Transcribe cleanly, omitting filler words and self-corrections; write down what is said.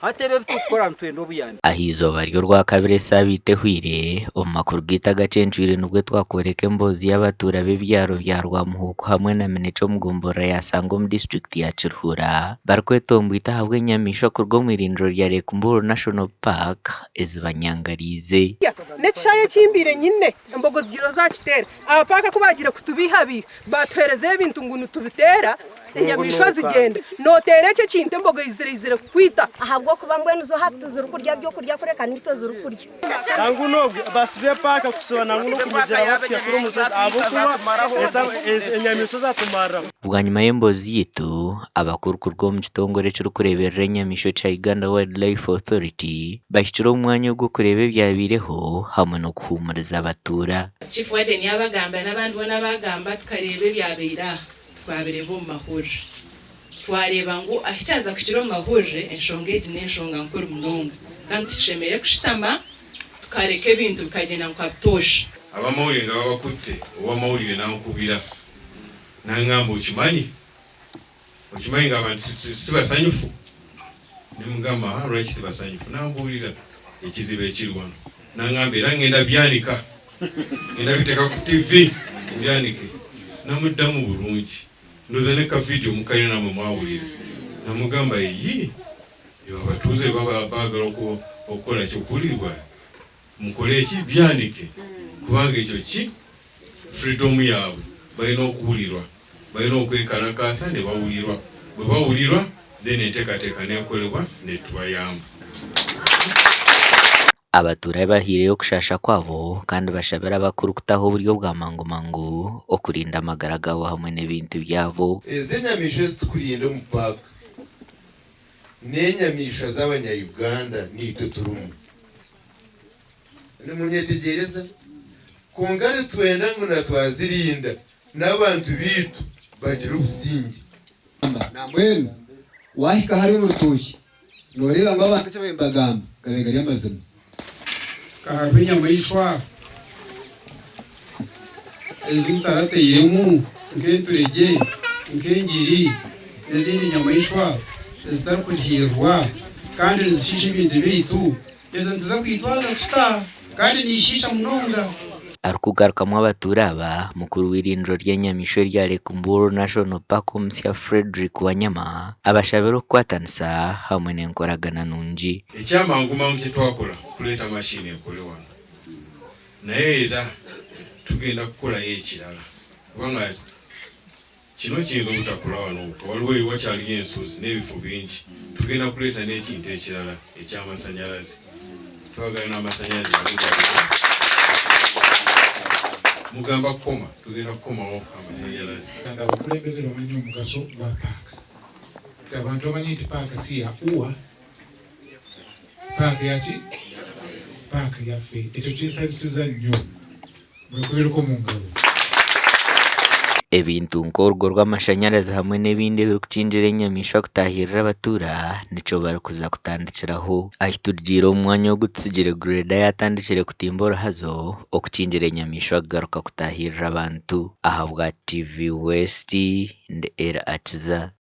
Hati ebi ebi turikukora nitwenda obuyambi. Aha izooba ry'Orwakabiri esaabiiti ehweire, omu makuru gaitu agacencwire nibwo twakworeka emboozi y'abatuura b'ebyaro bya Rwamuhuuku hamwe na Minekye omu gomborora ya Sango omu disiturikiti ya Kiruhura barikwetomboita ahabw'enyamaishwa kuruga omu irindiro rya Lake Mburo National Park ezibanyangariize. N'ekishaayi eki mbaire nyine, embogo zigiire zaakiteera. Aba paaka ku baagiire kutubeihabeiha, baatuheereza ebintu ngu nitubiteera, enyamaishwa zigyenda. Nooteera eki ekintu embogo eizire eizire kukwita. Ahabw'okuba mbwenu zo hati tizirikurya byokurya kureka naitwe zirikurya. Nangwa obwe basiba epaaka kusiba nangwa n'okunyegyera bakuhika kuri omu nshozi ahabw'okuba enyamaishwa zatumariraho. Bwanyima y'emboozi yaitu, abakuru kuruga omu kitongore ekirikureeberera enyamaishwa ekya Uganda Wildlife Authority bahikire omu mwanya ogu okureeba ebyabaireho hamwe n'okuhuumuriza abatuura. Chief Warden yaabagambira n'abandi boona baagamba tukareeba ebyabaire aha twabireeba omu mahurire. Twareeba ngu ahi kyaza kuhikira omu mahurire enshonga egi n'enshonga nkuru munonga kandi titushemereire kushutama tukareka ebintu bikagyenda nka butoosha. Abamawulire nga babakutte owamawulire nankubira nangamba okimanyi okimanyi nga abantu sibasanyufu nemugamba haa lwaki sibasanyufu nambuulira ekizibu ekiri wano nangamba era ngenda byanika ngenda biteka ku TV mbyanike namuddamu bulungi ndowoza ne ka video mukalina namwe mwawulira namugamba yii abatuuze baba bagala okukolaki okuwulirwa Mukore eki, Byanike, kubanga ekyo ki freedom yaabwe. Balina okuwulirwa. Balina okwekalakaasa ne bawulirwa. Bwe bawulirwa, then enteekateeka n'ekolebwa netubayamba. Abatuura bahaireyo okushaasha kwabo kandi bashabire abakuru kutaho oburyo bwa mangu mangu okurinda amagara gaabo hamwe n'ebintu byabo. Ezi enyamaishwa ezi turikurinda omu paaka n'enyamaishwa z'abanya-Uganda naitwe turimu. Nimunyetegyereza? Kwonka nitwenda ngu na twazirinda n'abantu baitu bagire obusingye. Nambwenu waahika hariya omu rutookye nooreeba ngu abantu eki baabaire nibagamba gabaire gari amazima. Ka hariho enyamaishwa ezi mutaratairemu nk'enturegye, nk'engiri n'ezindi nyamaishwa ezitarikurihirirwa kandi nizishiisha ebintu byaitu, ezo nituza kwitwaza tuta kandi niishiisha munonga. Arikugarukamu abatuura aba, mukuru w'eirindiro ry'enyamaishwa erya Lake Mburo National Park Omusya Fredrick Wanyama abashabire okukwatanisa hamwe n'enkoragana nungi. Ekyamangumangu kyetwakora kureeta machine ekore wano naye era tugenda kukorayo ekirala kubanga kino kiyinza obutakora wano waliwo wakyaliyo ensozi n'ebifo bingi tugenda kureeta n'ekintu ekirala ekyamasanyarazi twagala n'amasanyarazi nago gabeho mugamba kukoma tugenda kukomawo amasanyarazi. Kandi abakulembeze bamanye omugaso gwa paaka. Nti abantu bamanye nti paaka si ya ua, paaka yaki? Paaka yaffe. Ekyo kinsanyusiza nnyo. Mwekubireko omu ngaro. Ebintu nk'orugo rw'amashanyarazi hamwe n'ebindi ebirikukingira enyamaishwa kutaahirira abatuura nikyo barikuza kutandikiraho. Ahi turugiire omu mwanya ogu tutsigire grader yaatandikire kutimba oruhazo okukingira enyamaishwa kugaruka kutaahirira abantu. Ahabwa TV West, ndi Elly Akiza.